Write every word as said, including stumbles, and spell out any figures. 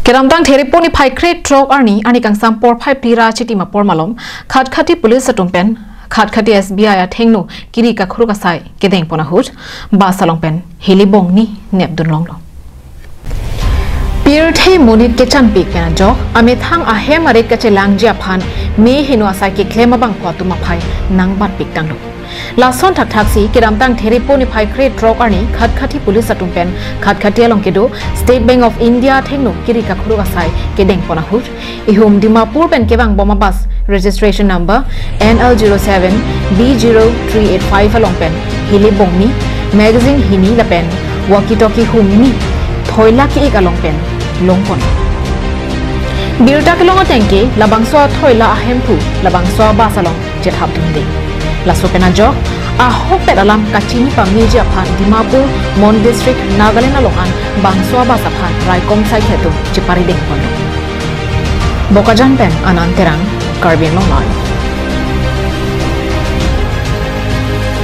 Kedamtang Therepo niphai krethrok arni, arni kangsam porphai phli ra chitim apor malom, Khatkhati police atum pen Khatkhati S B I athengno kiri kakhuruk asai kedeng pon ahut bus along pen hili bongni nepdun longlo. Pirthe monit kechanpik pen ajok amethang ahem arit kachelangji aphan me heno asai keklem abangphu atum aphai nangbatpik tanglo. Lason thakthaksi kedamtang Therepo niphai krethrok arni Khatkhati police atum pen Khatkhati along kedo State Bank of India athengno kiri kakhuruk asai kedeng pon ahut ihum Dimapur pen kevang bom abus registration number N L zero seven B zero three eight five along pen hili bongni, magazine hini lapen walkie talkie humni thoila ki-ik along pen long pon. Birta kelong ateng ke labangso athoila ahemphu labangso abus along chethapdunde. Laso pen ajok ahokpet alam kachini pameji aphan Dimapur, Mon District, Nagaland along an bangso abus aphan raikom saikhi atum chepari deng ponlo. Bokajan pen Anand Terang, Karbi Anglong Live.